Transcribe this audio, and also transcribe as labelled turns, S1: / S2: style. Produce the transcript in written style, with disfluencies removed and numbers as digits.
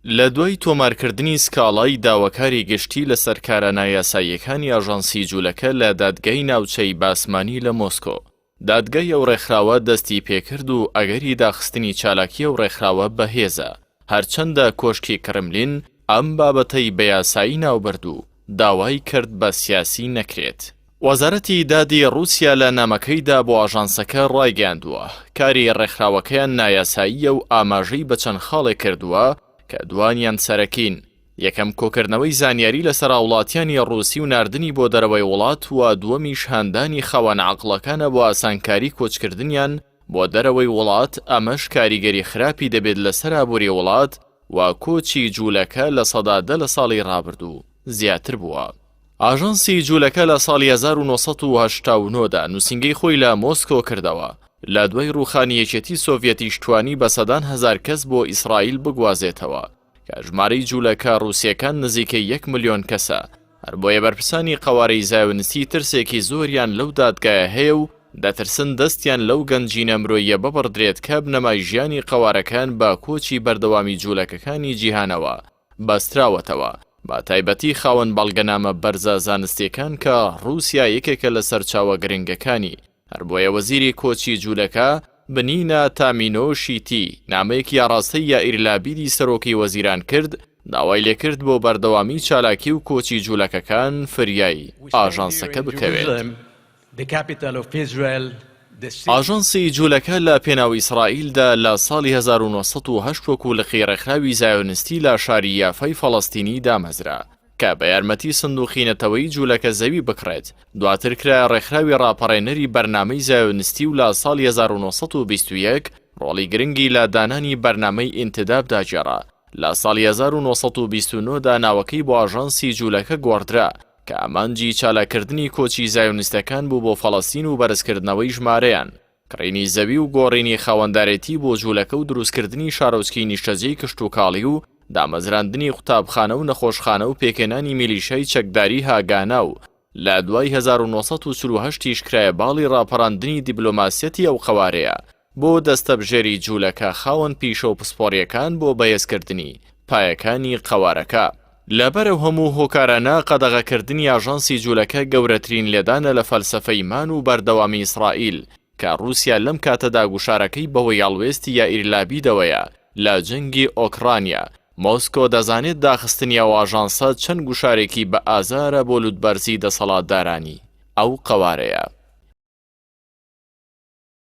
S1: لە دوای تۆمارکردنی سکاڵای داواکاری گشتی لەسەر کارە نایاساییەکانی ئاژانسی جولەکە لە دادگای ناوچەی باسمانی لە مۆسکۆ، دادگای ئەو ڕێکخراوە دەستی پێکرد و ئەگەری داخستنی چالاکی ئەو ڕێکخراوە بەهێزە، هەرچەندە کۆشکی کڕملین ئەم بابەتەی بە یاسایی ناوبرد و داوای کرد بە سیاسی نەکرێت. وەزارەتی دادی ڕووسیا لە نامەکەیدا بۆ ئاژانسەکە ڕایگەیاندووە، کاری ڕێکخراوەکەیان نایاساییە و ئاماژەی بە چەند خاڵێک کردووە کە دوانیان سەرەکین، یەکەم کۆکردنەوەی زانیاری لەسەر هاوڵاتیانی ڕووسی و ناردنی بۆ دەرەوەی وڵات و دووەمیش هاندانی خاوەن عەقڵەکانە بۆ ئاسانکاری کۆچکردنیان بۆ دەرەوەی وڵات، ئەمەش کاریگەری خراپی دەبێت لەسەر ئابووری وڵات و کۆچی جوولەکە 10% لە ساڵی ڕابردوو زیاتر بووە. ئاژانسی جوولەکە لە ساڵی 1989 دا نووسینگەی خۆی لە مۆسکۆ کردەوە، لە دوای ڕووخانی یەکێتی سۆڤیەتیش توانی بە سەدان هەزار کەس بۆ ئیسرائیل بگوازێتەوە کە ژمارەی جوولەکە ڕووسییەکان نزیکەی یەک ملیۆن کەسە، هەر بۆیە بەرپرسانی قەوارەی زایۆنیستی ترسێکی زۆریان لەو دادگایە هەیە و دەترسن دەستیان لەو گەنجینە مرۆییە ببڕدرێت کە بنەمای ژیانی قەوارەکەیان بە کۆچی بەردەوامی جوولەکەکانی جیهانەوە بەستراوەتەوە، بە تایبەتی خاوەن بەڵگەنامە بەرزە زانستییەکان کە ڕووسیا یەکێکە لە سەرچاوە گرنگەکانی، هەر بۆیە وەزیری کۆچی جوولەکە، بنینا تامینۆ شیتی، نامەیەکی ئاڕاستەی یائیر لابیدی سەرۆکی وەزیران کرد، داوای لێکرد بۆ بەردەوامی چالاکی و کۆچی جوولەکەکان فریای ئاژانسەکە بکەوێت. ئاژانسی جوولەکە لە پێناو ئیسرائیلدا لە ساڵی 1908 وەکو لقی ڕێکخراوی زایۆنستی لە شاری یافای فەڵەستینی دامەزرا کە بە یارمەتی سندوقی نەتەوەیی جوولەکە زەوی بکڕێت، دواتر کرایە ڕێکخراوی ڕاپەڕێنەری بەرنامەی زایۆنستی و لە ساڵی 1921 ڕۆڵی گرنگی لە دانانی بەرنامەی ئینتدابدا گێڕا. لە ساڵی 1929 دا ناوەکەی بۆ ئاژانسی جوولەکە گۆڕدرا کە ئامانجی چالاککردنی کۆچی زایۆنیستەکان بوو بۆ فەڵەستین و بەرزکردنەوەی ژمارەیان، کڕینی زەوی و گۆڕینی خاوەندارێتی بۆ جوولەکە و دروستکردنی شارۆچکەی نیشتەجێی کشتوکاڵی و دامەزراندنی قوتابخانە و نەخۆشخانە و پێکهێنانی میلیشیای چەکداری هاگانا و لە دوای 1948 یش کرایە باڵی ڕاپەڕاندنی دیبلۆماسیەتی ئەو قەوارەیە بۆ دەستەبژێری جوولەکە خاوەن پیشە و پسپۆڕییەکان بۆ بەهێزکردنی پایەکانی قەوارەکە. لەبەر ئەو هەموو هۆکارانە قەدەغەکردنی ئاژانسی جوولەکە گەورەترین لێدانە لە فەلسەفەی مان و بەردەوامی ئیسرائیل کە ڕووسیا لەم کاتەدا گوشارەکەی بەهۆی هەڵوێستی یائیر لابیدەوەیە لە جەنگی ئۆکرانیا، مۆسکۆ دەزانێت داخستنی ئەو ئاژانسە چەند گوشارێکی بە ئازارە بۆ لوتبەرزی دەسەڵاتدارانی ئەو قەوارەیە.